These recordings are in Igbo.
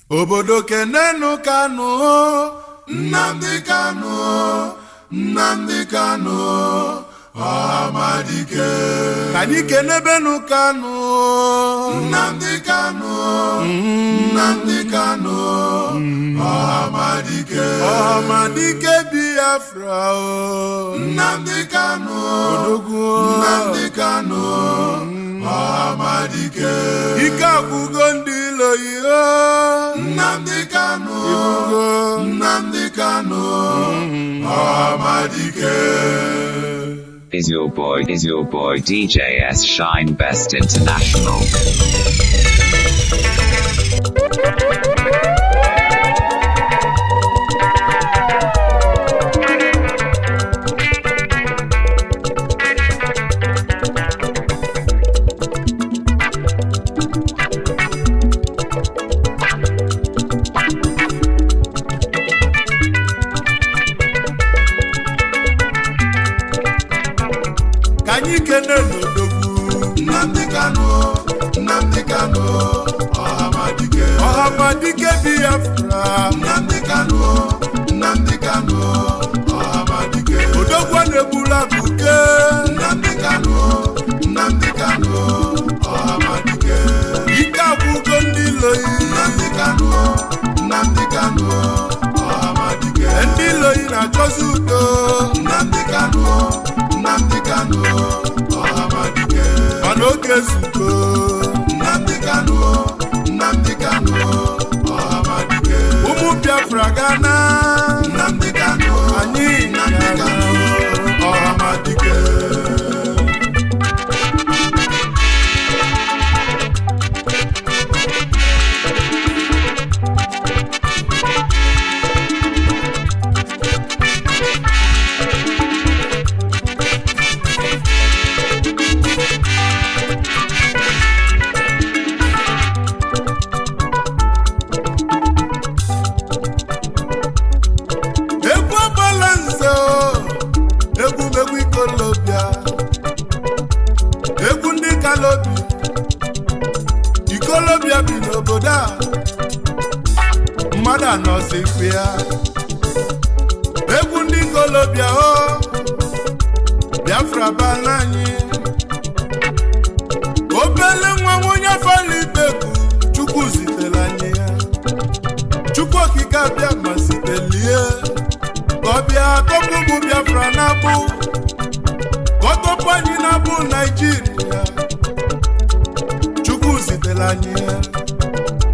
Obodo kenenu Kanu, Nnamdi Kanu, Nnamdi Kanu, Ọhamadike. Ka anyị kenebenu Kanu, Nnamdi Kanu, Nnamdi Kanu, Ọhamadike. Ọhamadike Biafra o. Nnamdi Kanu, Odogwu. Nnamdi Kanu, Ọhamadike. Ike agwụgo ndị ilo ihe. Nnamdi Kanu, Ibugo. Nnamdi Kanu, Ọhamadike. Is your boy DJ S Shine Best International? Ka anyị kene n'odogwu. Nnamdi Kanu, Nnamdi Kanu, Ọhamadike. Ọhamadike Biafra. Nnamdi Kanu, Nnamdi Kanu, Ọhamadike. Odogwu a na-egburu akụke. Nnamdi Kanu, Nnamdi Kanu, Ọhamadike. Ike agwụgo ndị iloyi. Nnamdi Kanu, Nnamdi Kanu, Ọhamadike. Ndị iloyi na-achọzi udo. Nnamdi Kanu, Nnamdi Kanu, Ọhamadike. Mana oge zugo. Nnamdi Kanu, Nnamdi Kanu, Ọhamadike. Ụmụ Biafra gana. Nnamdi Kanu, anyị Nnamdi Kanu, Ọhamadike. Egwu agbala nze o, egwu megwu ikolobịa, egwu ndị kalobi ikolobịa bi n'obodo a, mmadụ anọzikwa ya. Egwu ndị ikolobịa o, Biafra bala anyị. Obele nwa nwonye falibeku, Chukwu zitere anyị ya. Chukwu Okike abịa ma zitelie ka ọ bịa tọpụ ụmụ Biafra n'agbụ, ka ọ tọpụ anyị n'agbụ Naijiria. Chukwu zitere anyị ya,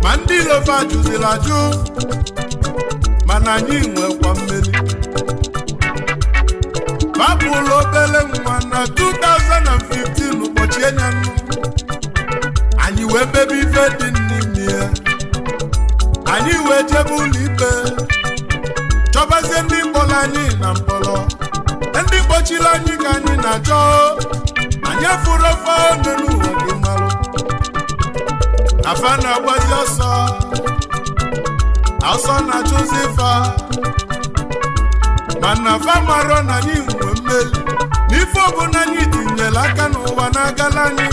ma ndị ilofe jụziri ajụ, mana anyị nwekwa mmeri. Babụlụ obele nwa na 2015, ụbọchị enyanụ anyị wee bebe ife dị n'ime ya. Anyị wee jebe ụlọ ikpe, chọbazie ndị mkpọrọ anyị na mkpọrọ, ndị kpọchiri anyị ka anyị na-achọ. Anyị afụrụ ofe ọnụ n'ụwa gị marụ afa na-agbazi ọsọ, ọsọ na-achụzi fa, mana fa marọ na anyị nwe mmeri n'ife ọbụla anyị tinyere aka n'ụwa na-agala anyị.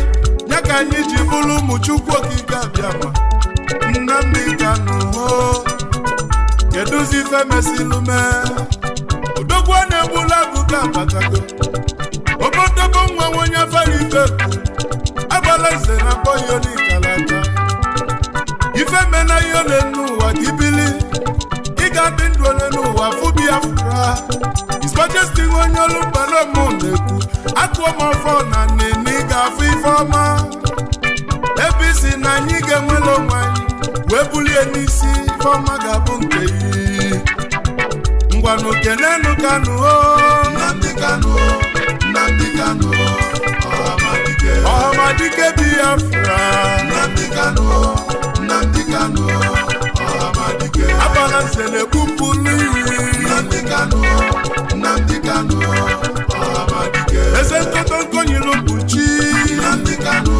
Ya ka anyị ji bụrụ ụmụ Chukwu Okike abịa ma. Nnamdi Kanu o, kedụzi ife mesilu mee? Odogwu na-egbula abụga abatago. Obodobo nwa onye afara ibe agbala nze na akpọ ya onikalaka. Ife mena ihe ole n'ụwa ka ibili ị ga-adị ndụ ole n'ụwa fụ Biafra. His Majesty onye olu mbalomụ na-ekwu, akụọ m ọfọ na nene, ị ga-afụ ife ọma. Ebe isi na anyị ga-enwere onwe anyị wee bulie n'isi, ife ọma ga-abụ nke yi. Ngwanụ, kenenu Kanu o. Nnamdi Kanu, Nnamdi Kanu, Ọhamadike. Ọhamadike Biafra. Nnamdi Kanu, Nnamdi Kanu, Ọhamadike. Agbala nze na-egbupụlụ iyi. Nnamdi Kanu, Nnamdi Kanu, Ọhamadike. Eze nkoto nkonyilu mkpuchi. Nnamdi Kanu,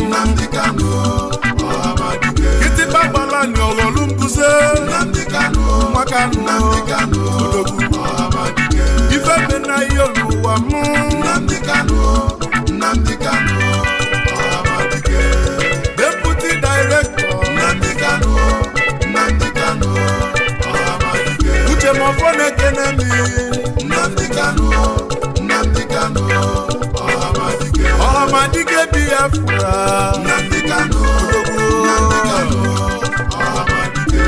Nnamdi Kanu, Ọhamadike. Kịtịkpa gbala ni ọghọlụ mbuze. Nnamdi Kanu, Nwa Kanu. Nnamdi Kanu, Odogwu. Ọhamadike. Ife dị na ihe n'ụwa mụ. Nnamdi Kanu, Nnamdi Kanu, Ọhamadike. Deputy Director. Nnamdi Kanu, Kanu, Nnamdi Kanu, Ọhamadike. Ọhamadike Biafra. Nnamdi Kanu, Odogwu. Nnamdi Kanu, Ọhamadike.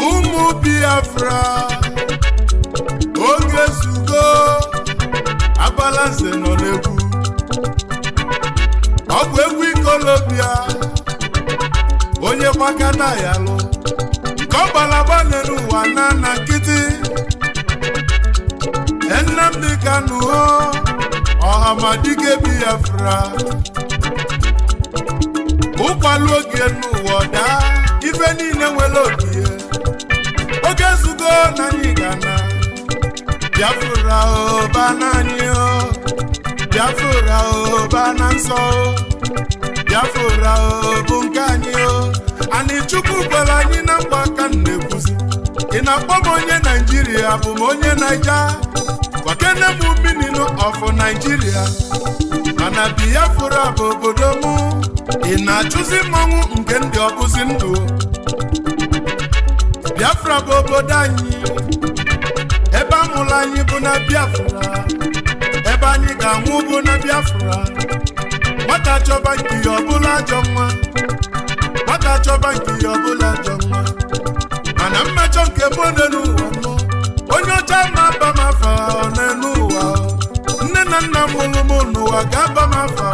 Ụmụ Biafra, oge zugo. Abalanze nọ n'egwu. Ọ bụ egwu ikolobịa, onye gbakata ya lụ nke ọ gbalagba n'ụwa na na nkịtị. Nnamdi Kanu, Ọhamadike Biafra, ụkwalụ oge n'ụwa daa, ife niile nwere ogie. Oge zugo na anyị ga-ana Biafra ụba n'anyị o, Biafra ụba na nsọ o, Biafra o bụ nke anyị o. Anyị Chukwu gwara anyị na mgba aka m na-ekwuzi. Ị na-akpọ m onye Naijiria, bụ m onye Naija. Gwakene m meaning of Naijiria, mana Biafra bụ obodo mụ. Ị na-achụzi mmanwụ nke ndị ọbụzi ndụ. Biafra bụ obodo anyị, ebe amụrụ anyị bụ na Biafra, ebe anyị ga-anwụ bụ na Biafra. Nwata chọba nke ya ọbụla ajọ nwa, nwata chọba nke ya ọbụla ajọ nwa, mana mmejọ nke mụ n'elu ụwa mụ, onye ọcha ma aba m afa n'elu ụwa. Nne na nna mụrụ m n'ụwa ga-aba m afa.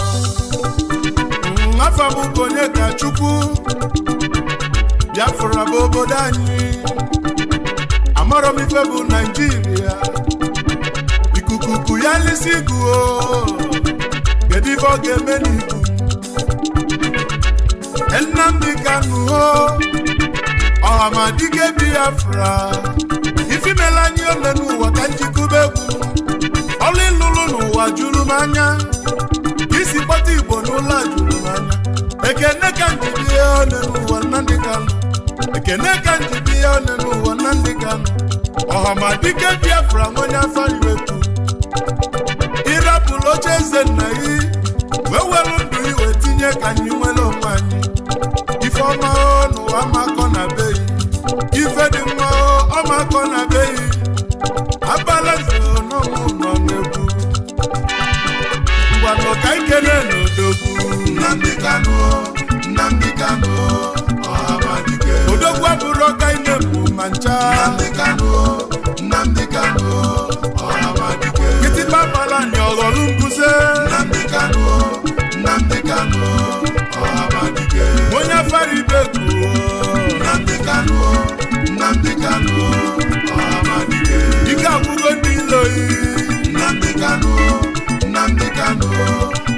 Afa m bụ onye ka Chukwu. Biafra bụ obodo anyị. Amarọ m ife bụ Naijiria. Ikuku ya lisi guo, kedu ife ọ ga-eme n'iku? Nnamdi Kanu, Ọhamadike Biafra, ifimela anyị ole n'ụwa ka njikọba egwu. Ọlụ ịlụlụ n'ụwa juru m anya, ka isi kpọta Igbo n'ụlọ a juru m anya. Ekene ka njibi ya one n'ụwa, Nnamdi Kanu. Ekene ka njibi ya one n'ụwa, Nnamdi Kanu, Ọhamadike Biafra, onye afọ iwetu ịrapụrụ oche eze nna gị wee were ndụ iwe tinye ka anyị nwere onwe anyị. Ife ọma o n'ụwa makọ na be yi, ife dị mma o ọmakọ na be yi. Abala n'ụmụ nọ n'egwu. Ngwanụ ka ikele n'odogwu. Nnamdi Kanu, Nnamdi Kanu, Ọhamadike. Odogwu abụrụ ọka ine bụ ma ncha. Nnamdi Kanu, Nnamdi Kanu, Ọhamadike. Kịtịkpa gbara anyị ọghọlụ mbuze. Nnamdi Kanu, Nnamdi Kanu, Ọhamadike. Onye afara ibe kwuo. Nnamdi Kanu, Nnamdi Kanu, Ọhamadike. Ike agwụgo ndị iloyi. Nnamdi Kanu, Nnamdi Kanu,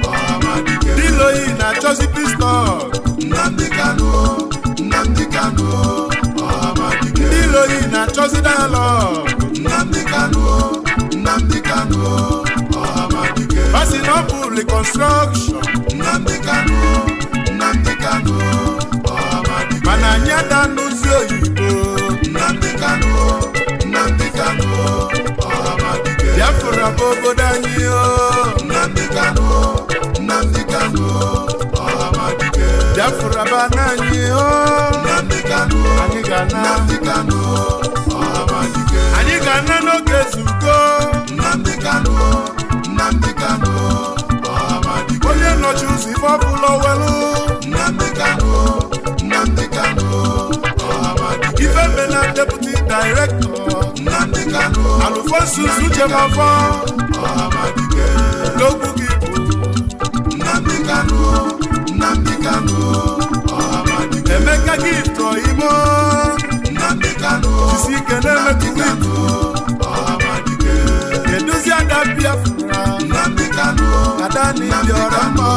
Ọhamadike. Ndị iloyi na-achọzi pistọl. Nnamdi Kanu, Nnamdi Kanu, Ọhamadike. Ndị iloyi na-achọzi dialọg. Nnamdi Kanu, Nnamdi Kanu, Ọhamadike. Basi na ọ bụ reconstruction. Nnamdi Kanu, Nnamdi Kanu, Ọhamadike. Mana anyị adanụzi oyibo. Nnamdi Kanu, Nnamdi Kanu, Ọhamadike. Biafra bụ obodo anyị o. Nnamdi Kanu, Nnamdi Kanu, Ọhamadike. Biafra bụ ana anyị o. Nnamdi Kanu, Anyị ga-ana. Nnamdi Kanu, Ọhamadike. Anyị ga-ana n'oge zugo. Nnamdi Kanu, Nnamdi Kanu, Ọhamadike. Onye nọchi ụzọ ife ọbụla welu. Nnamdi Kanu, Nnamdi Kanu, Ọhamadike. Ife mena deputy director Nnamdi Kanu, Alphonsus Uchemafọ Ọhamadike. n'okwu gị bụ Nnamdi Kanu, Nnamdi Kanu, Ọhamadike. Emeka Gift Oyimo. Nnamdi Kanu, Jisi ike na-emetụ Nnamdi gị. Kanu, Ọhamadike. Keduzi ada Biafra. Nnamdi Kanu, Ada na ịdị ọra mma.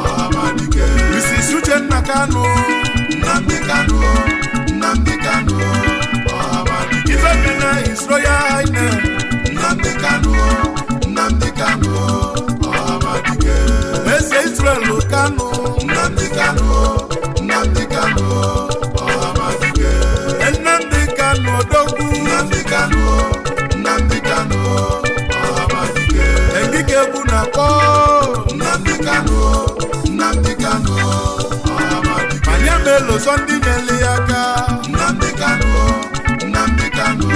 Ọhamadike. Mrs. Uchenna Kanu. Nnamdi Kanu, Nnamdi Kanu, Ọhamadike. Ife mena His Royal Highness Nnamdi Kanu, Nnamdi Kanu, Ọhamadike. Eze Israel Kanu. Nnamdi Kanu, Nnamdi Kanu, Ọhamadike. Nnamdi Kanu odogwu. Nnamdi Kanu, Nnamdi Kanu, lụzọ ndị nyere ya aka. Nnamdi Kanu, Nnamdi Kanu,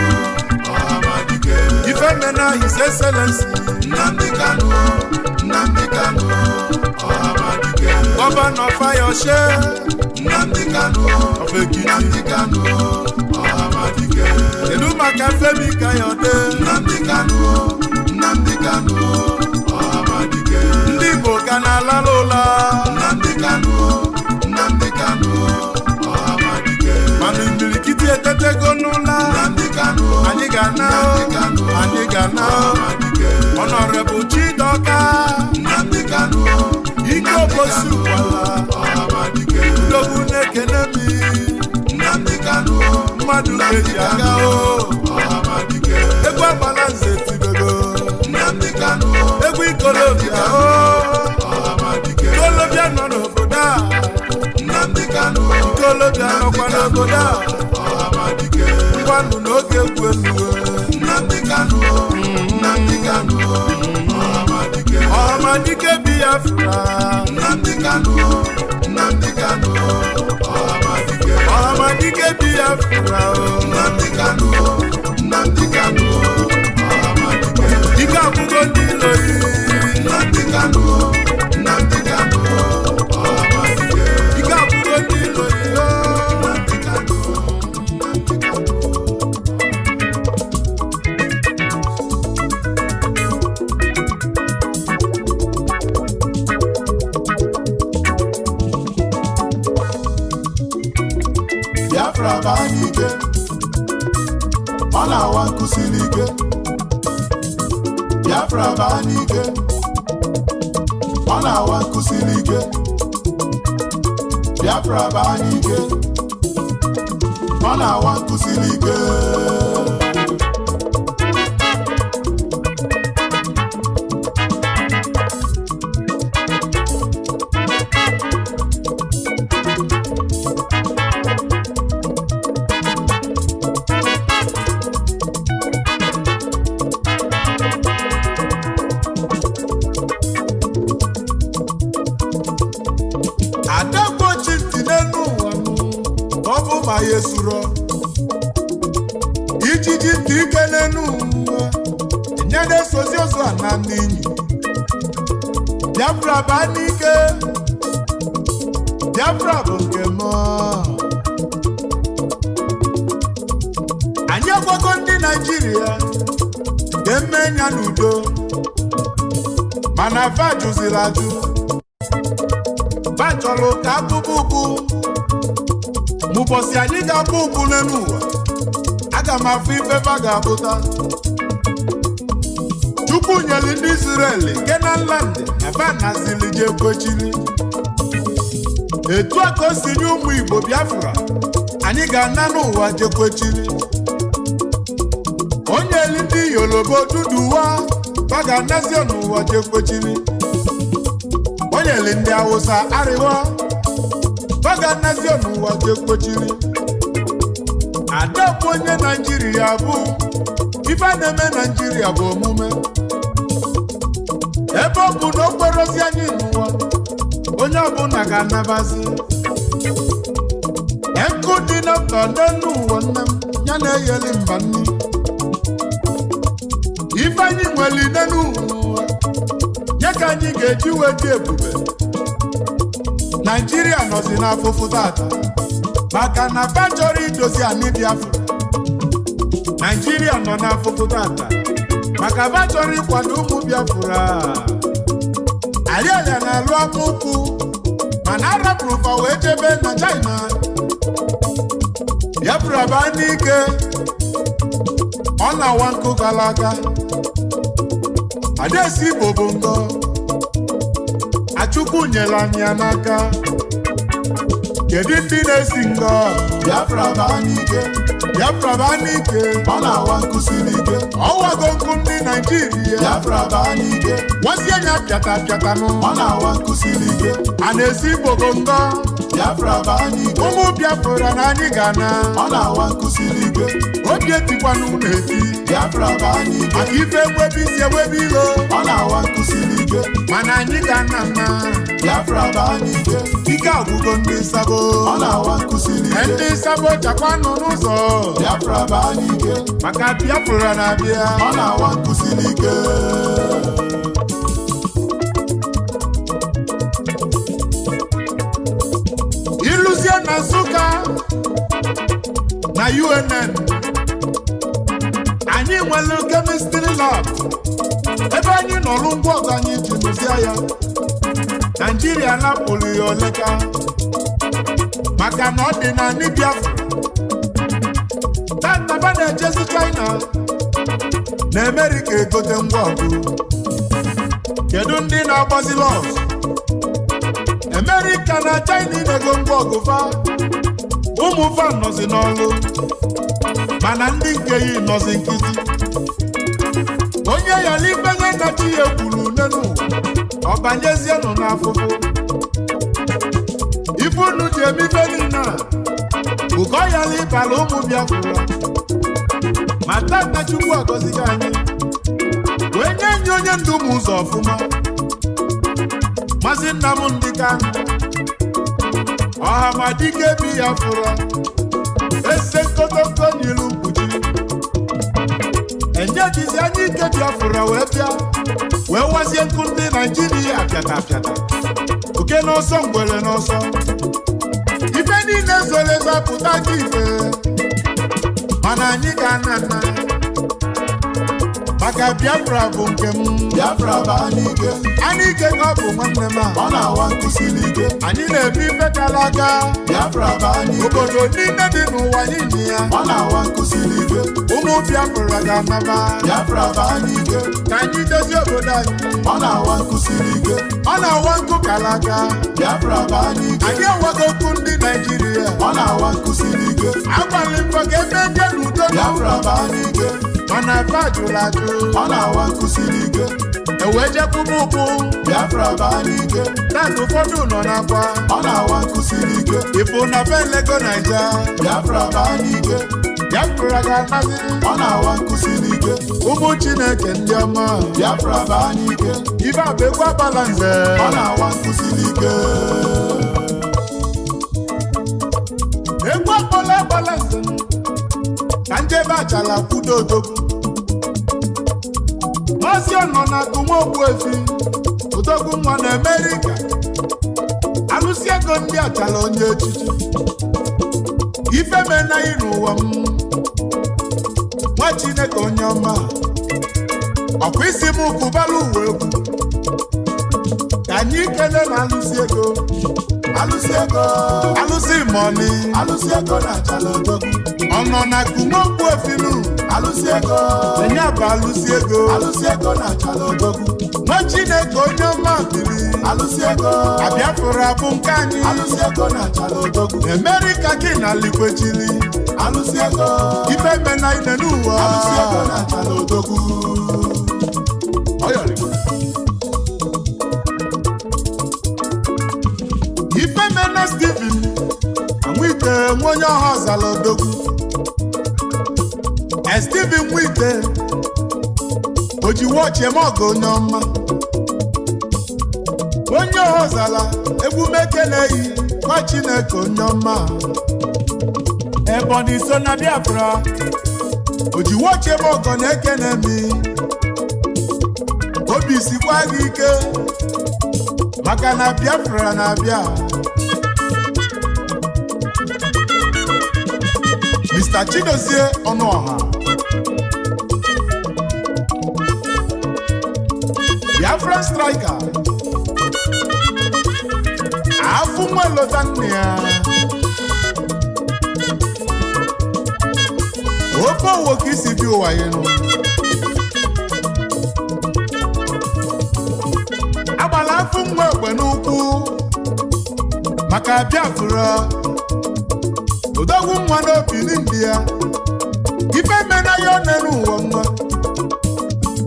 Ọhamadike. Ife mena His Excellency. Nnamdi Kanu, Nnamdi Kanu, Ọhamadike. Governor Fayose. Nnamdi Kanu, of Ekiti. Nnamdi Kanu, Ọhamadike. Kedu maka Femi Kayode? Nnamdi Kanu, Nnamdi Kanu, Ọhamadike. Ndị Igbo ka na-alala ụla. Nnamdi Kanu, Nnamdi Kanu, Ọhamadike. Mana imirikiti etetego n'ụla. Nnamdi Kanu, Anyị ga-ana. Nnamdi Kanu, Anyị ga-ana. Ọhamadike. Honorable Chidoka. Nnamdi Kanu, Ike Obosi Ụkwala. Ọhamadike. Ndogwu na-ekene mi. Nnamdi Kanu, Mmadụ ga-eji aga o. Ọhamadike. Egwu Agbala Nze tibego. Nnamdi Kanu, Egwu ikolobịa o. Ọhamadike. Ikolobịa nọ n'obodo a. Nnamdi Kanu, Ikolobịa nọkwa n'obodo a. Ọhamadike. Ngwanụ n'oge egwu eluo. Nnamdi Kanu, Nnamdi Kanu, Ọhamadike. Ọhamadike Biafra. Nnamdi Kanu, Nnamdi Kanu, Ọhamadike. Ọhamadike Biafra o. Nnamdi Kanu, Nnamdi Kanu, Ọhamadike. Ike agwụgo ndị ilo yi. Nnamdi Kanu, Nnamdi Kanu, Ọhamadike. Ike agwụgo ndị ilo yi o. Nnamdi Kanu, Nnamdi Kanu. Biafra baa n'ike, ọ na-awa nkụsiri ike. Biafra baa n'ike, ọ na-awa nkụsiri ike. Biafra baa n'ike, ọ na-awa nkụsiri ike. Adagbochi ntị n'elu ụwa m, ọ bụ ma ya esuro ijiji ntị ike n'elu ụwa nye na-esozi ozu a na n'inyi. Biafra baa n'ike, Biafra bụ nke m. Anyị agwago ndị Naijiria ka eme ya n'udo, mana fa jụziri ajụ. Fa chọrọ ka akpụkpọ ụkwụ mụbọsị anyị ga-akpụ ụkwụ n'elu ụwa. Aga m afụ ife fa ga-abụta. Chukwu nyere ndị Israel Kenan land na fa nazili je kwechiri. Etu a ka o si nye ụmụ Igbo Biafra, anyị ga-ana n'ụwa jekwechiri. Onye elu ndị Yoruba Oduduwa, fa ga-anazi n'ụwa jekwechiri. Onyeli ndị Awụsa Arịwa, fa ga-anazi n'ụwa jekwechiri. Ada bụ onye Naijiria bụ ife a na-eme Naijiria bụ omume ebe ọ bụ na okporozi anyị n'ụwa, onye ọbụla ga-anabazi nkụ dị na mba n'elu ụwa. Nne m ya na-eyeli mba nni. Ife anyị nwere n'elu ụwa nye ka anyị ga-eji wee dị ebube. Naijiria nọzi n'afụfụ tata maka na fa chọrọ idozi anị Biafra. Naijiria nọ n'afụfụ tata maka fa chọrọ ịkwado ụmụ Biafra. Ariaria na-alụ akpụ ụkwụ, mana arapụrụ fa wee jebe na China. Biafra baa n'ike, ọ na-awa nkụ gara aga. Adaesi Igbo bụ ngọ Achukwu nyere anyị ya n'aka. Kedu ndị na-esi ngọ? Biafra baa n'ike. Biafra baa n'ike. Ọ na-awa nkụsiri ike. Ọwago nkụ ndị Naijiria. Biafra baa n'ike. Nwasie anya pịata pịatanụ. Ọ na-awa nkụsiri ike. A na-esi Igbo bụ ngọ. Biafra baa n'ike. Ụmụ Biafra na anyị ga-ana. Ọ na-awa nkụsiri ike. Obi etikwana ụlọ eti. Biafra baa n'ike. Maka ife ewebe isi ewebe ilo. Ọ na-awa nkụsiri ike. Mana anyị ga-ana nna. Biafra baa n'ike. Ike agwụgo ndị sabo. Ọ na-awa nkụsiri ike. Ndị sabo chakwanụ n'ụzọ. Biafra baa n'ike. Maka Biafra na-abịa. Ọ na-awa nkụsiri ike. Iluzie na Nsụka na UNN, anyị nwere chemistry lab ebe anyị nọrụ ngwa ọgụ anyị ji nụzie ya. Naijiria napụrụ ya oleka maka na ọ dị na ndị Biafra tataba na-ejezi China na Amerịka egote ngwa ọgụ. Kedu ndị na-agbazi lọs? Amerịka na China na-ego ngwa ọgụ fa. Ụmụ fa nọzi n'ọlụ, mana ndị nke yi nọzi nkịtị. Onye yala ifenye na chi ya ekwuru n'elu ụwa, ọ banyezienụ n'afụfụ. Ife unu ji eme ife niile a bụ ka ọ yala ịbala ụmụ Biafra. Ma tata, Chukwu agọzighị anyị wee nye nye onye ndu m ụzọ ọfụma, Maazị Nnamdị Kanụ, ọhamadike bi ya fụrụ ese nkotonko n'ilu mkpuchi enyejizi anya ike. Biafra wee bịa wee wazie nkụ ndị Naijiria pịata pịata, oke n'ọsọ, ngwere n'ọsọ. Ife niile zoro ezo apụta gị ife, mana anyị ga-ana nna maka Biafra bụ nke m. Biafra baa n'ike. Anyị ike ka ọ bụ nwanne m a. Ọ na-awa nkụsiri ike. Anyị na-eme ife kara aka. Biafra baa n'ike. Obodo niile dị n'ụwa niile ya. Ọ na-awa nkụsiri ike. Ụmụ Biafra ga-anaba. Biafra baa n'ike. Ka anyị dozie obodo anyị. Ọ na-awa nkụsiri ike. Ọ na-awa nkụ kara aka. Biafra baa n'ike. Anyị enwego okwu ndị Naijiria. Ọ na-awa nkụsiri ike. Agbalị mbọ ka eme ndị n'udo. Biafra baa n'ike. Mana fa jụrụ ajụ. Ọ na-awa nkụsiri ike. Ewee jekwube ụkwụ. Biafra baa n'ike. Tata ụfọdụ nọ n'akwa. Ọ na-awa nkụsiri ike. Ịfụ na fe lego Naija. Biafra baa n'ike. Biafra ga-amasị. Ọ na-awa nkụsiri ike. Ụmụ Chineke ndị ọma. Biafra baa n'ike. Ife a bụ egwu agbala nze. Ọ na-awa nkụsiri ike. Egwu akpọla agbala nze ka njebe achala kwudo odogwu. Maazị ọnọ na Akụmogbuefi, odogwu nwa na Amerịka, alụsị ego ndị achala, onye echichi. Ife menaghị n'ụwa m, nwa Chineke onye ọma, ọkwa isi m kụbara uwe egwu ka anyị kele na alụsị ego. Alụsị ego. Alụsị money. Alụsị ego na achala odogwu. Ọnọ na Akụmogbuefinu. Alụsị ego. Enye bụ alụsị ego. Alụsị ego na achala odogwu. Nwa Chineke onye ọma biri. Alụsị ego. Abịafụrụ bụ nke anyị. Alụsị ego na achala odogwu. Amerịka gị na likwechili. Alụsị ego. Ife mena ine n'ụwa. Alụsị ego na achala odogwu. Ọyọrị. Ife mena Steven Nwite, nwa onye ọha ọzala odogwu. Steven Nwite o ji wọchị eme ọgụ, onye ọma, onye ọha ọzala, egwu mekeleghị, nwa Chineke onye ọma. Ebonyi so na Biafra, o ji wọchị eme ọgọ na-ekene mi. Obi sikwa gị ike maka na Biafra na-abịa. Mr. Chidozie Ọnụọha, Biafra striker, afụ nwelota nne ya, ofe owo ka isi bi ụwa ya nụ. Agbala afụ nwa egbe n'ụkwụ maka Biafra, odogwu nwa n'obi ndị ya. Ife mena ya ọ nere ụwa nwa,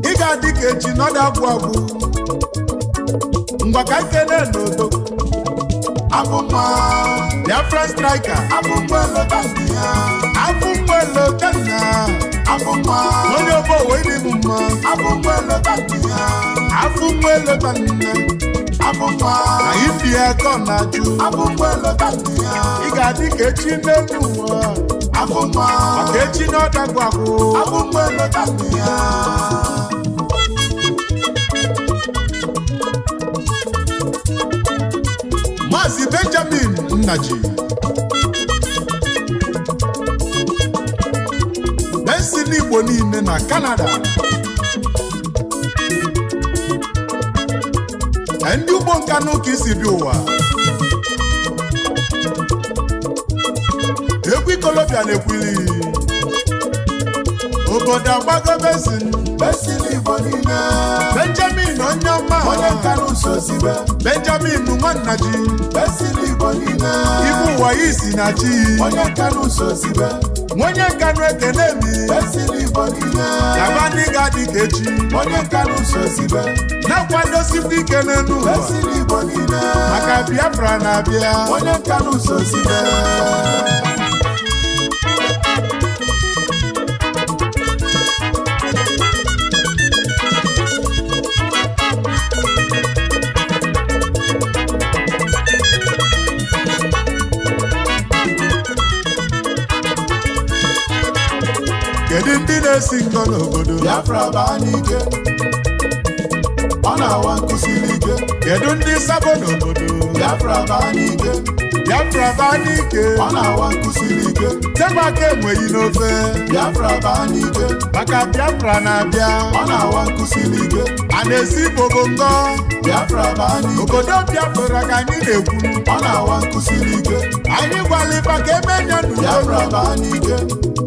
ị ga-adị ka echi nọdụ agwụ agwụ. Ngwa, ka nkene n'odo. Abụ mma. Biafra striker. Abụ mma elota ndị ya. Afụ nwa elota nna. Abụ mma. Onye obo wee dị m mma. Abụ mma elota ndị ya. Afụ nwa elota nna. Abụ nwa. Na India ka ọ na-ajụ. Abụ nwa elota nne ya. Ị ga-adị ka echi n'elu ụwa. Abụ nwa. Maka echi na ọdagwu agwụ. Abụ nwa elota nne ya. Maazị Benjamin Nnaji, Benson Igbo niile na Canada. Ka ndị ugbo nka n'ụka isi bi ụwa. Egwu ikolobịa na-ekwili obodo agbago Benson. Benson Igbo niile. Benjamin onye ọma. Onye Nkanụ sozibe. Benjamin Nwannaji. Benson Igbo niile. Ibu ụwa ya isi na chi. Onye Nkanụ sozibe. Onye Nkanụ, ekene mi. Benson Igbo niile. Yaba ndị ga-adị ka echi. Onye Nkanụ sozibe. Na-akwadosikwa ike n'elu ụwa. Benson Igbo niile. Maka Biafra na-abịa. Onye Nkanụ sozibe. Kedu ndị na-esi ngọ n'obodo? Biafra baa n'ike. Ọ na-awa nkụsiri ike. Kedu ndị sabo n'obodo? Biafra baa n'ike. Biafra baa n'ike. Ọ na-awa nkụsiri ike. Tebaka enweghị n'ofe. Biafra baa n'ike. Maka Biafra na-abịa. Ọ na-awa nkụsiri ike. A na-esi bobo ngọ. Biafra baa n'ike. Obodo Biafra ka anyị na-ekwu. Ọ na-awa nkụsiri ike. Anyị gwala ife ka emenya Biafra n'udo. baa n'ike.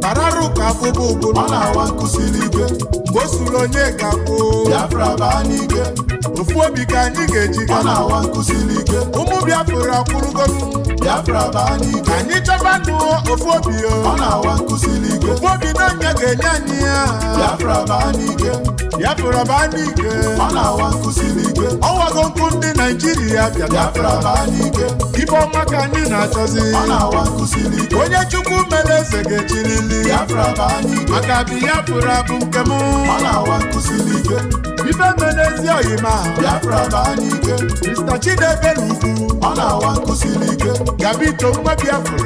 Tararụ ka afụbụ Ọ ụbụrụ. na-awa nkụsiri ike. Mgbe o suru onye ga-akwụ. Biafra baa n'ike. Ofu obi ka anyị ga-eji Ọ ga. na-awa nkụsiri ike. Ụmụ Biafra kwụrụgolu. Biafra baa n'ike. Ka anyị chọba ndụ ofu obi o. Ọ na-awa nkụsiri ike. Ofu obi n'anya ga-enye anyị ya. Biafra baa n'ike. Biafra baa n'ike. Ọ na-awa nkụsiri ike. Ọwago nkụ ndị Naijiria Biafra bịara. baa n'ike. Ibe ọma ka anyị na-achọzi. Ọ na-awa nkụsiri ike. Onye Chukwu mere eze ga-echirili. Biafra baa n'ike. Maka Biafra bụ nke m. Ọ na-awa nkụsiri ike. Ibe mere ezi oyima. Biafra baa n'ike. Mr. Chidebere Ugwu. Ọ na-awa nkụsiri ike. Gabito nwa Biafra.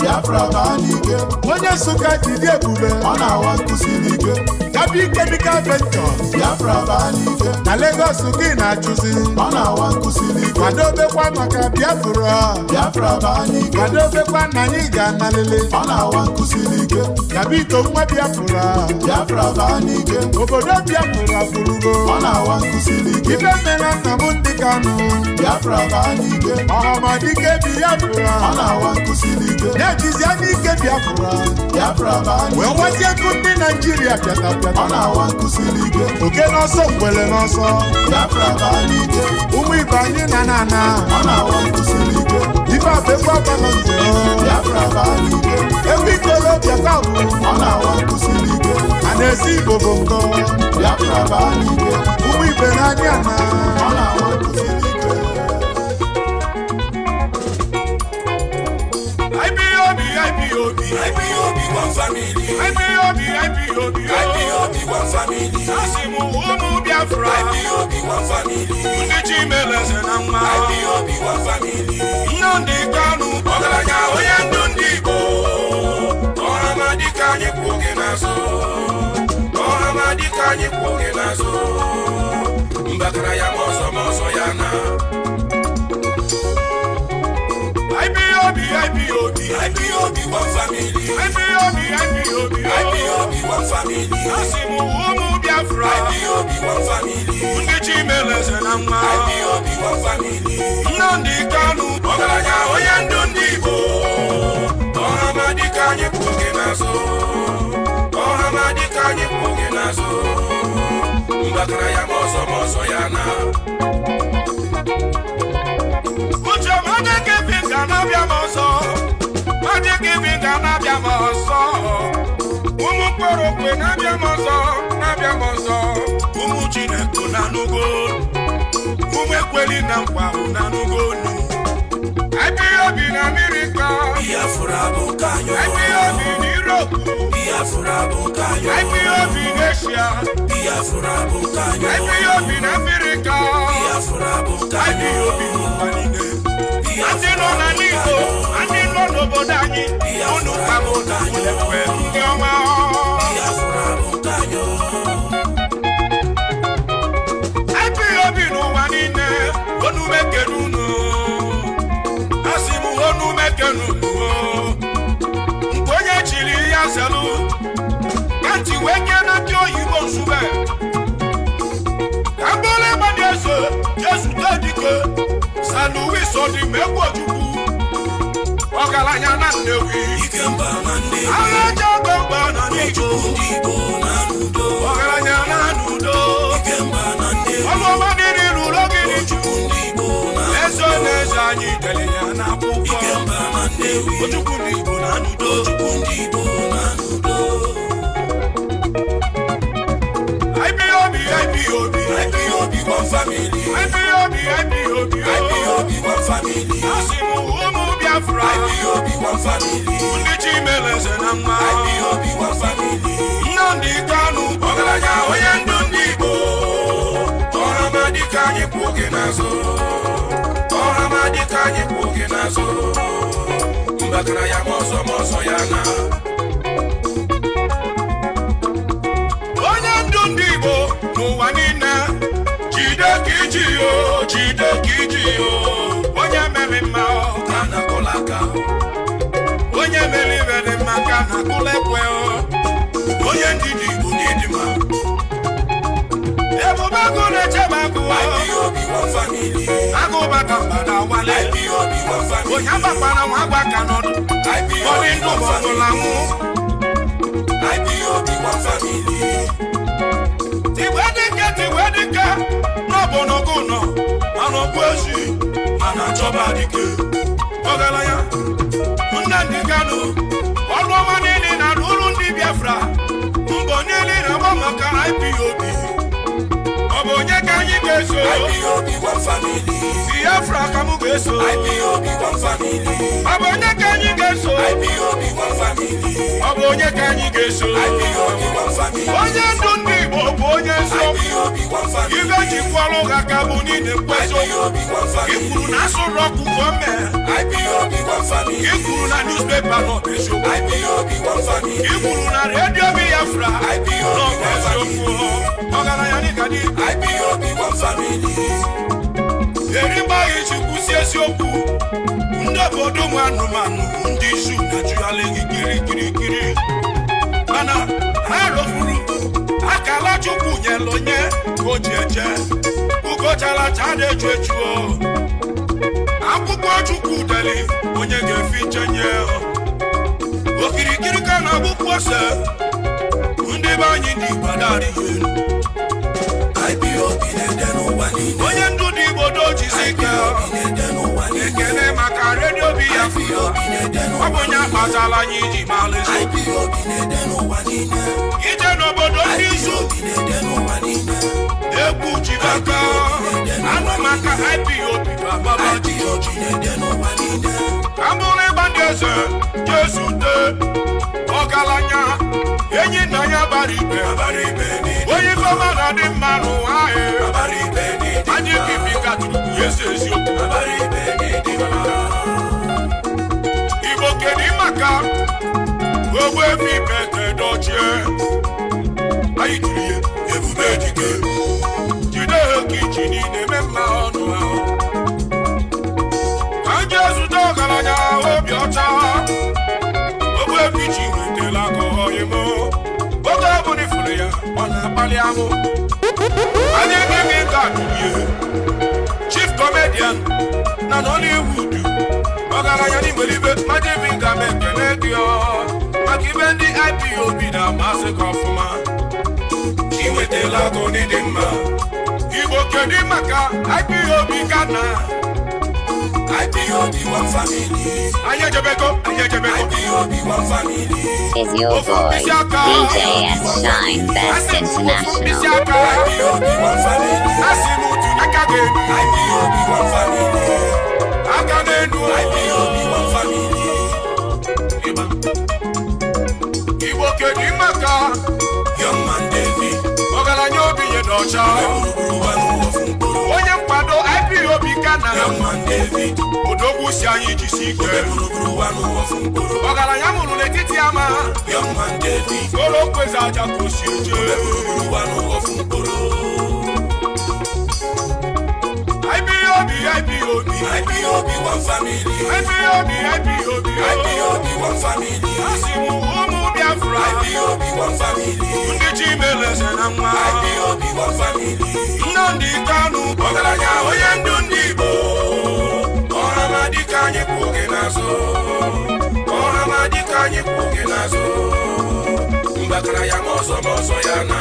Biafra baa n'ike. Onye Nsụka jide ebube. Ọ na-awa nkụsiri ike. Gabi Chemical Ventures. Biafra baa n'ike. Na Lagos gị na-achụzi. Ọ na-awa nkụsiri ike. Kwadobekwa maka Biafra. Biafra baa n'ike. Kwadobekwa na anyị ga-analili. Ọ na-awa nkụsiri ike. Gabito nwa Biafra. Biafra baa n'ike. Obodo Biafra kwurugo. Ọ na-awa nkụsiri ike. Ife mere nna m ndị Kanụ. Biafra baa n'ike. Ọhamadike Biafra. Ọ na-awa nkụsiri ike. Na-ejizi anya ike Biafra. Biafra baa Wee n'ike. nwezie ego ndị Naijiria pịata Ọ pịata. na-awa nkụsiri ike. Oke n'ọsọ, ngwele n'ọsọ. Biafra baa n'ike. Ụmụ ibe anyị na na ana. Ọ na-awa nkụsiri ike. Ife abụ egwu abalị nze. Biafra baa n'ike. Egwu ikolobịa ka bụ. Ọ na-awa nkụsiri ike. A na-esi Igbo bụ nkọ. Biafra baa n'ike. Ụmụ ibe n'anya na. Ọ na-awa nkụsiri ike. IPOB, IPOB, IPOB one family. IPOB, IPOB, IPOB one family. Asị m ụmụ Biafra. IPOB one family. Ndị chi mere eze na nwa. IPOB one family. Nnamdi Kanu, Ọgaranya onye ndu ndị Igbo. Ọhamadike, anyị kwụ gị n'azụ. Ọhamadike, anyị kwụ gị n'azụ. Mbakara ya ma ọsọ ma ọsọ ya na. IPOB, IPOB, IPOB one family. IPOB, IPOB, IPOB one family. Asị m ụmụ Biafra. IPOB one family. Ndị chi mere eze na nwa. IPOB one family. Nnamdi Kanu, Ọgaranya onye ndu ndị Igbo. Ọhamadike, anyị kwụ gị n'azụ. Ọhamadike, anyị kwụ gị n'azụ. Mbakara ya ma ọsọ ma ọsọ ya na. Uche m adịghị ga na-abịa m ọsọ, adịghị ga na-abịa m ọsọ. Ụmụ mkpọrọ okwe na-abịa m ọsọ, na-abịa m ọsọ. Ụmụ Chineke na-anụgo, ụmụ ekweli na nkwa ahụ na-anụgo onu. IPOB na Amerịka. Biafra bụ nke anyị. IPOB na Europe. Biafra. Biafra bụ nke anyị. IPOB n'Eshia. Biafra bụ nke anyị. IPOB n'Afrịka. Biafra bụ nke anyị. IPOB n'ụwa niile. Ndị nọ na Igbo, ndị nọ n'obodo anyị, unu ka m na-ekwe ndị ọma. Biafra bụ nke anyị. IPOB n'ụwa niile, onu mekenu unu. Asị m onu mekenu unu. Nke onye chiri ya zelu, ka ntị wee kee na ndị oyibo nzube. Ka mkpụrụ ịgba dị eze, jezute dike, San Louis Odimegwu Ojukwu, ọgaranya na Nnewi. Ikemba na Nnewi. Agha eji ọgọ mgba na n'Igbo. Chukwu ndị Igbo na n'udo. Ọgaranya na n'udo. Ikemba na Nnewi. Ọlụ ọma dịrị ruru ogidi. Chukwu ndị Igbo na Eze na eze anyị dere ya n'akwụkwọ. Ikemba na Nnewi. Ojukwu ndị Igbo na n'udo. Chukwu ndị Igbo na n'udo. IPOB, IPOB, IPOB one family. IPOB, IPOB, IPOB one family. Asị m ụmụ Biafra. IPOB one family. Ndị chi mere eze na mma. IPOB one family. Nnamdi Kanu, ọgaranya onye ndu ndị Igbo. Ọhamadike, anyị kwụ gị n'azụ. Ọhamadike, anyị kwụ gị n'azụ. Mbakara ya ma ọzọ ma ọzọ ya na. Onye ndu ndị Igbo n'ụwa niile, jide ka iji yo, jide ka iji yo. Onye mere mma ọ, Ka na-akụla aka. Onye mere ibe dị mma ka na-akụla ekwe ọ. Onye ndidi Igbo n'ịdị mma. Ebube agụ na-echebe agụ ọ. IPOB one family. Agụ bata mgbada wale. IPOB one family. Onye agbakpara nwa agba ka nọdụ. IPOB Ọ dị ndụ one ma ọ bụla family. nwụ. IPOB one family. Tigwe dike, tigwe dike, n'ọbụ n'ọgụ nọ, mana ọbụ ezi, mana achọba dike. Ọgaranya, Nnamdi Kanu, ọrụ ọma niile na uru ndị Biafra, mbọ niile na-agba maka IPOB. Ọ bụ onye ka anyị ga-eso? IPOB one family. Biafra ka mụ ga-eso. IPOB one family. Ọ bụ onye ka anyị ga-eso? IPOB one family. Ọ bụ onye ka anyị ga-eso? IPOB one family. Onye ndu ndị Igbo bụ onye eziokwu. IPOB one family. Ibe jikwalụ ha ka bụ niile kwesị. IPOB one family. I kwuru na asụrụ ọkụ ka o mee. IPOB one family. I kwuru na newspaper nọ bụ eziokwu. IPOB one family. I kwuru na redio Biafra IPOB nọ bụ one eziokwu. Ọgaranya dịka dị. IPOB one family. Erigbaghị ji kwụsị eziokwu. Ndị obodo ụmụ anụmanụ ndị izu na-achụgharị gị kirikirikiri, mana ha rofuru akala Chukwu nyere onye ka o ji eje ugochalacha na-echu echu o. Akwụkwọ Chukwu deli onye ga-efe ichenye okirikiri ka na-agbụpụ ose ndị be anyị ndị Igbo adịghị elu. IPOB na-ede n'ụwa niile. Onye ndu dị Igbo dojisi ike. IPOB na-ede n'ụwa niile. Ekele maka redio Biafra. IPOB na-ede Ọ n'ụwa bụ onye akpatala anyị iji mara eziokwu. IPOB na-ede n'ụwa niile. Ije n'obodo ndị izu. IPOB na-ede n'ụwa niile. Egwu jibaka anụ maka IPOB agbaba. IPOB na-ede n'ụwa niile. Ka m bụrụ ịgba ndị eze jezute ọgaranya enyi nna ya bara ibe. Abara ibe n'ịdị. Onye ifeọma na-adị mma n'ụwa ahụ. Abara ibe n'ịdị. Anyị bibi ka chukwu ezi eziokwu. Abara ibe n'ịdị mma. Igbo, kedu maka Ogbuefi Pete Dochie? Anyị tiri ya ebube dike, jide ha ka iji niile eme mma ọnụ ahụ. Ka ndị zụta ọgaranya obi ọcha, Ogbuefi ji wetela ka ọyịm oge ọbụla ifuru ya, ọ na-akpali amụ anyị gịnị ka tụrie chief comedian na Nollywood, ọgaranya n'Igbelibe majebi ga m ekele gị ọ maka ibe ndị IPOB na-amasị gị ọfụma. Iwetela akụ n'ịdị mma. Igbo, kedu maka IPOB Ghana? IPOB one family. Anyị ejebego, anyị ejebego. IPOB one family. Is your boy, DJ S Shine Best Asị m ofu mkpịsị International. aka. IPOB one family. Asị m otu aka ga-enu. IPOB one family. Aka n'enu. IPOB one family. Ịgba. Igbo, Kedu maka Young Man David, ọgaranya obi nye n'ọcha, gburugburu wa n'ụwa fún mkpụrụ. Onye nkwado IPOB Kana, Young Man David, odogwu si anyị jisi ike. Gburugburu wa n'ụwa fún mkpụrụ. Ọgaranya mụrụ n'etiti ama, Young Man David, soro kwezi aja ka o si eje. Gburugburu wa n'ụwa fún mkpụrụ. IPOB, IPOB, IPOB one family, IPOB, IPOB, IPOB one family, asị m ụmụ Biafra, IPOB one family, ndị chi mere eze na nwa, IPOB one family. Nnamdi Kanu, Ọgaranya onye ndu ndị Igbo, ọhamadike anyị kwụ gị n'azụ, ọhamadike anyị kwụ gị n'azụ, mbakara ya ma ọzọ ma ọzọ ya na.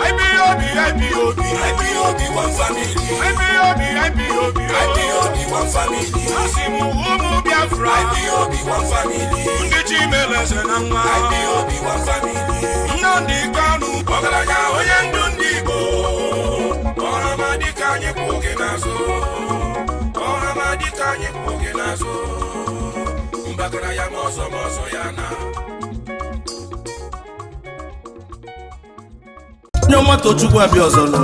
IPOB, IPOB, IPOB one family, IPOB, IPOB, IPOB one family, asị m ụmụ Biafra, IPOB one family, ndị chi mere eze na nwa, IPOB one family. Nnamdi Kanu, Ọgaranya onye ndu ndị Igbo, ọhamadike anyị kwụ gị n'azụ, ọhamadike anyị kwụ gị n'azụ, mbakara ya ma ọzọ ma ọzọ ya na. Onye ọma Tochukwu abịa ọzọ nụ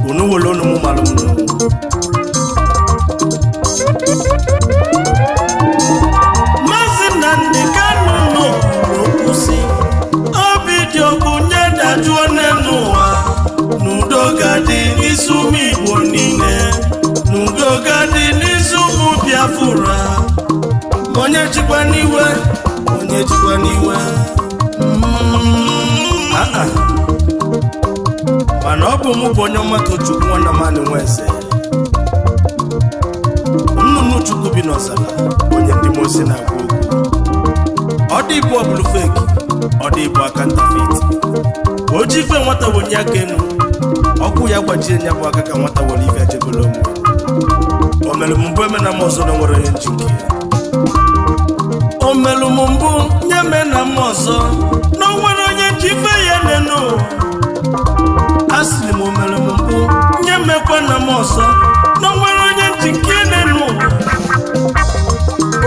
unu were unu mụ malụ m nụ. Maazị Nnamdi Kanu nọ kwuru okwu sị, obi dị ọkụ nye dajụọ n'elu ụwa, n'udo ga-adị n'isi ụmụ Igbo niile, n'udo ga-adị n'isi ụmụ Biafra. Onye jikwa n'iwe, onye jikwa n'iwe. Ah, ah. Mana ọ bụ mụ bụ onye ọma Tochukwu nwanna m anị nwa eze nnụnụ Chukwu bi n'ọzara, onye ndị mosi na-agwa okwu. Ọ dị ịbụ ọbụlụ feki, ọ dị ịbụ aka ntafeti. O ji ife nwata wenye aka enu, ọkụ ya gbajie nya bụ aka ka nwata were ife ejebela onwe. O mere m mbụ eme na m ọzọ na nwere onye nji nke ya. O mere m mbụ nye me na m ọzọ na o nwere onye ji ife ya nenu. Asịrị m o mere m mbụ nye mekwa na m ọzọ na o nwere onye ji nke nenu ụwa.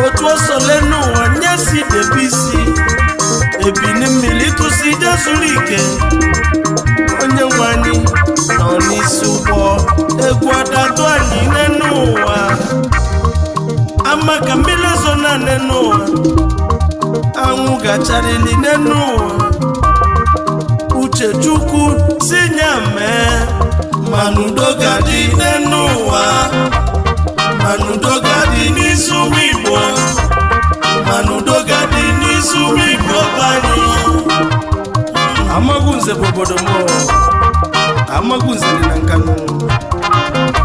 Otu ọsọ lenu ụwa nye si debe isi ebini mmiri tụsi ije zuru ike. Onye nwe anyị nọ n'isi ụgbọ egwu adatụ anyị nenu ụwa, ama ka mmiri ezo na nenu ụwa, anwụ gacharili nenu ụwa. Uche Chukwu si nya mee, mana udo ga-adị n'enu ụwa, mana udo ga-adị n'isi ụmụ Igbo, mana udo ga-adị n'isi ụmụ Igbo be anyị. Amagunze bụ obodo m. Amagunze dị na Nkanụ,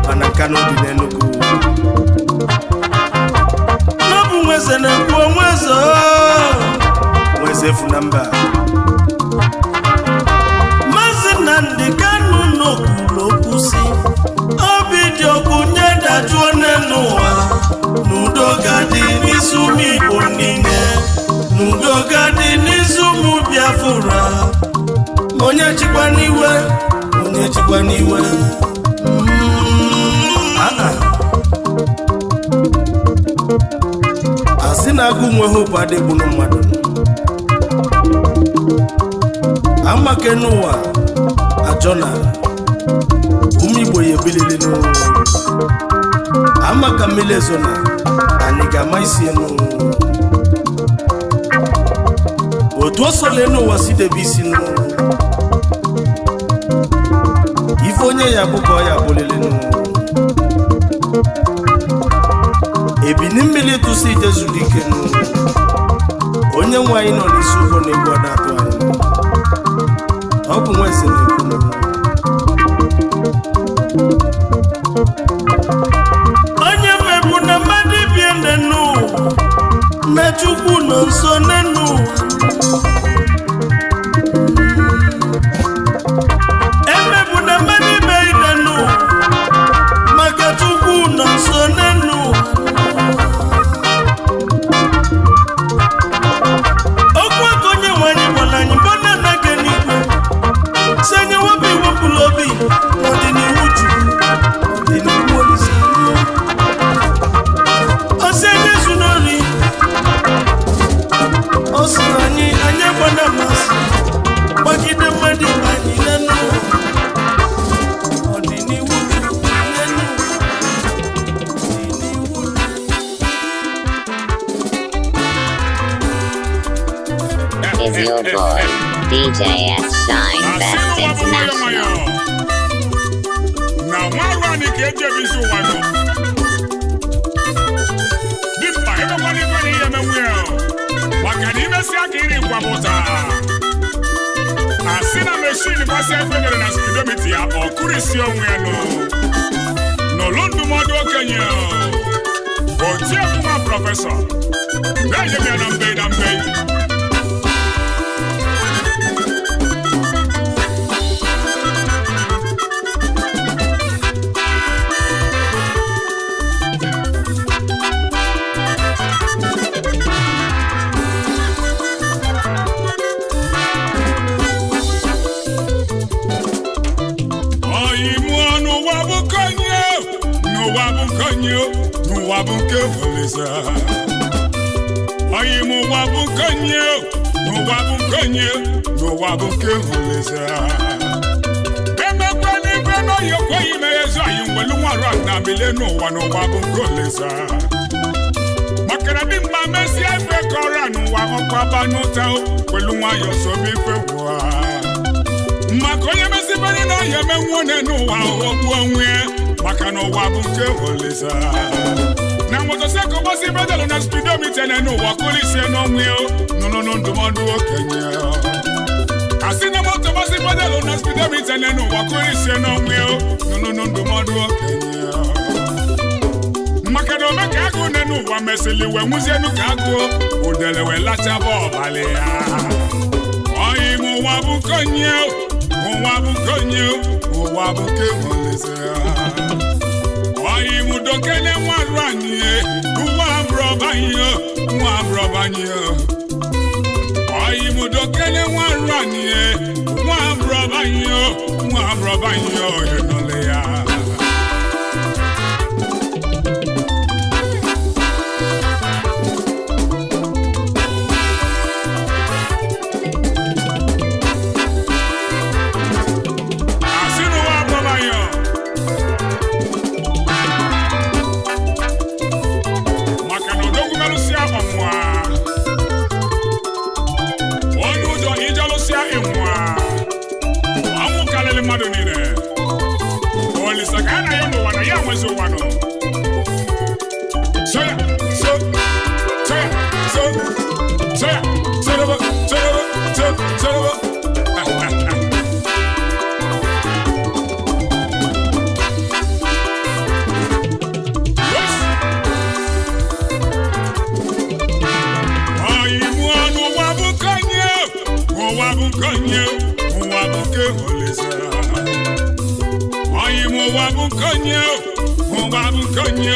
mana Nkanụ dị n'Enugu. N'ọbụ nweze na-ekwu onweze, nweze efu na mba. Maazị Nnamdi Kanu nọ kwuru okwu sị, obi dị ọkụ nye dajụọ n'elu ụwa, n'udo ga-adị n'isi ụmụ Igbo niile, n'udo ga-adị n'isi ụmụ Biafra. Onye jikwa n'iwe, onye jikwa n'iwe. Ah, ah. Asị na agụ nwe hope adịgbunu mmadụ. Amake n'ụwa ajọ na ụmụ Igbo ya ebilili n'ụwa, ama ka mmiri ezo na anyị ga-ama isi enu. Otu o sole n'ụwa si debe isi n'ụwa, ife onye ya bụ ka ọ ya abụlili n'ụwa. Ebini mmiri tụsị ije zuru ike n'ụwa, onye nwe anyị nọ n'isi ụgbọ na-egbu ọda atụ anyị. Ọ bụ nwa eze na-ekwu n'ụwa. Onye mmegbu na mmadụ bie n'ụwa, na Chukwu nọ nso n'ụwa. Emegbu na mmadụ ibe ide n'ụwa, maka Chukwu nọ nso n'ụwa. Okwu aka onye nwe anyị gwara anyị mgbe ọ na-anaghị n'igwe, si anyị wepụ iwepụrụ obi n'ọdịnihu Chukwu, ọdịnihu Olise. Ọsị anyị ezu n'ori, Is your boy, DJ S Shine Best International. Na nwa arụ anyị ka eji ebizi ụwa nọ dimkpa emekwana ife na ihe emenwu ya o. Maka na imesi aka iri nkwabụta asị na meshin gbasịa ife dere na spidomita ya ọ kụrisi onwe ya nụ n'olu ndụmọdụ okenye o. Otiegwu nwa prọfesọ na-enye m ya na mbei na mbei. Oyi mụọ n'ụwa bụ konye, n'ụwa bụ konye, n'ụwa bụ nke Olisa. Oyi mụ ụwa bụ konye, n'ụwa bụ konye, n'ụwa bụ nke Olisa. Emekwa n'igwe n'oyi okweghị m ezi oyi nwelu nwarụ na bile n'ụwa n'ụwa bụ nke Olisa. Maka na dimkpa mesịa ife kọrọ n'ụwa ọkwaba n'ụta kwelu nwayọọ sobe ife wụa. Maka onye mesịbere na ọya emenwu onye n'ụwa ogbu onwe ya, maka na ụwa bụ nke Olisa. Na motoseko gbasi bedelu na spidomita na n'ụwa kụlisie n'onwe ya nụnụnụ ndụmọdụ okenye. Asị na moto gbasi bedelu na spidomita na n'ụwa kụlisie n'onwe ya nụnụnụ ndụmọdụ okenye. Maka na ome ka agụ nne n'ụwa mesịrị wee nwụzienu ka agụụ udele wee lachaba ọbalị ya. Oyi m ụwa bụ konye, ụwa bụ konye, ụwa bụ nke Olisa. Oyi m dokene nwa arụ anyị, nwa abụrọba anyị, nwa abụrọba anyị. Oyi m dokene nwa arụ anyị, nwa abụrọba anyị, nwa abụrọba anyị, ịnọle ya. Asị n'ụwa abụrọba anyị. Maka na odogwu merụsịa ọnwụa onye ụjọ ijelụsịa ịnwụa ọnwụ karịrị mmadụ niile. Olisa ka a na ya n'ụwa na ya nwezi ụwa nọ so ya so so ya so so ya sorobo sorobo so sorobo. Yes. Oyi mụọ n'ụwa bụ konye, ụwa bụ konye, ụwa bụ nke Olisa. Oyi mụ ụwa bụ konye, ụwa bụ konye,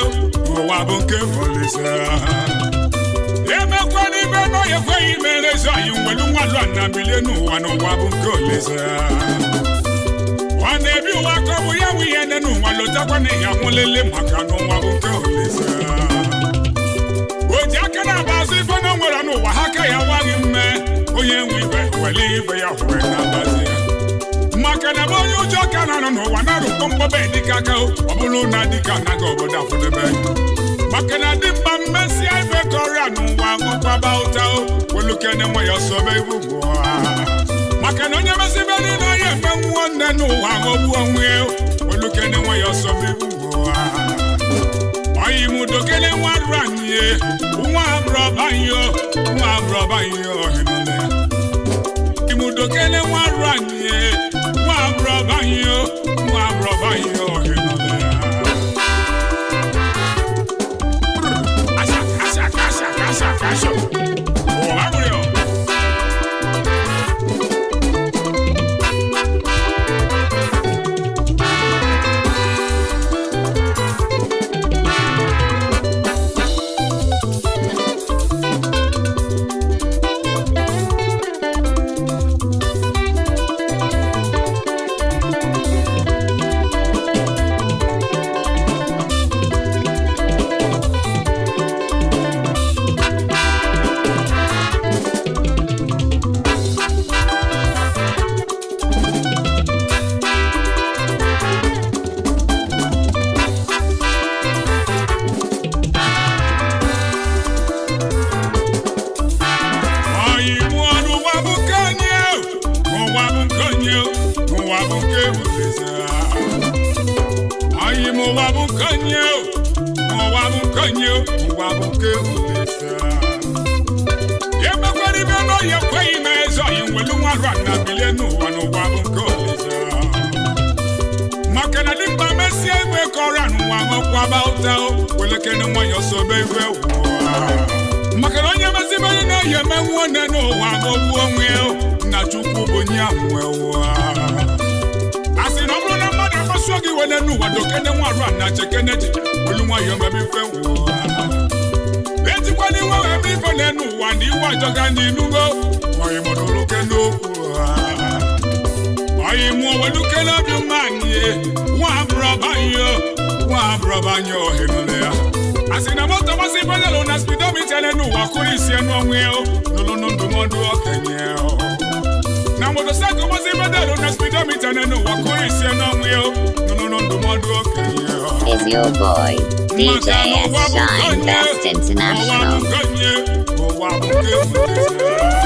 ụwa bụ nke Olisa. Emekwa n'ibe na ya ekweghị mere ezi oyi nwelu nwadụ na bilie n'ụwa n'ụwa bụ nke Olisa. Ọ na-ebi ụwa ka ọ bụ ya nwe ihe nne n'ụwa lotakwa na ya nwụlele maka n'ụwa bụ nke Olisa. O ji aka na-agba azụ ife na nwere n'ụwa ha ka ya waghị mme onye nwe ibe wele ibe ya wee na-agbazi ya. Maka na ebe onye ụjọ ka na-anọ n'ụwa na-arụ mkpọmkpọbe dịka aka ọ bụrụ na dịka anaghị obodo afụdebe. Maka na dimkpa mmesịa ife ka ọrịa n'ụwa ṅụkwaba ụta welukene nwe ya ọsọbe ibu gwụa. Maka na onye mesibe niile onye emenwuo nne n'ụwa ghọgbuo onwe ya welukene nwe ya ọsọbe ibu gwụa. Oyi m dokele nwa arụ anyị, nwa abụrọba anyị, nwa abụrọba anyị ọhịnụle. Imudokele nwa arụ anyị, nwa abụrọba anyị, nwa abụrọba anyị ọhịnụle. Asha, asha, asha, asha, asha. Ụwa nwere ọ. onye, ụwa bụ nke Olisa. Emekwara ibe n'ọhịa ekweghị na eze oyi nwelu nwa rụa na bilie n'ụwa, n'ụwa bụ nke Olisa. Maka na dimkpa mesie igwe kọrọ n'ụwa, ṅụkwaba ụta welekene nwayọ sobe igwe wụwa. Maka na onye mezibere na-eyi eme nwanne n'ụwa, ṅụgbuo onwe ya na Chukwu bụ onye ahụ ụwa. A sị na ọ bụrụ na mmadụ akpasuo gị wele n'ụwa, dokene nwa arụ na chekene echiche, welu nwayọ mebe ife wụwa. Ejikwana iwe wee eme ife n'elu ụwa, na iwe ajọga n'inugo ọyị mọdụrụ n'okwu ha. Ọyị mụọ welukele obi mmanyị nwa abụrọbanye, nwa abụrọbanye ohenụlụ ya. A sị na moto masị pedalụ na speedometer n'elu ụwa kụrụ isi enu ọnwụ ya n'ụlọ ndụmọdụ okenye. Na motorcycle masị pedalụ na speedometer n'elu ụwa kụrụ isi enu ọnwụ ya n'ụlọ ndụmọdụ okenye. Is your boy, DJ S Shine Best International. Ụwa bụ nke Olisa.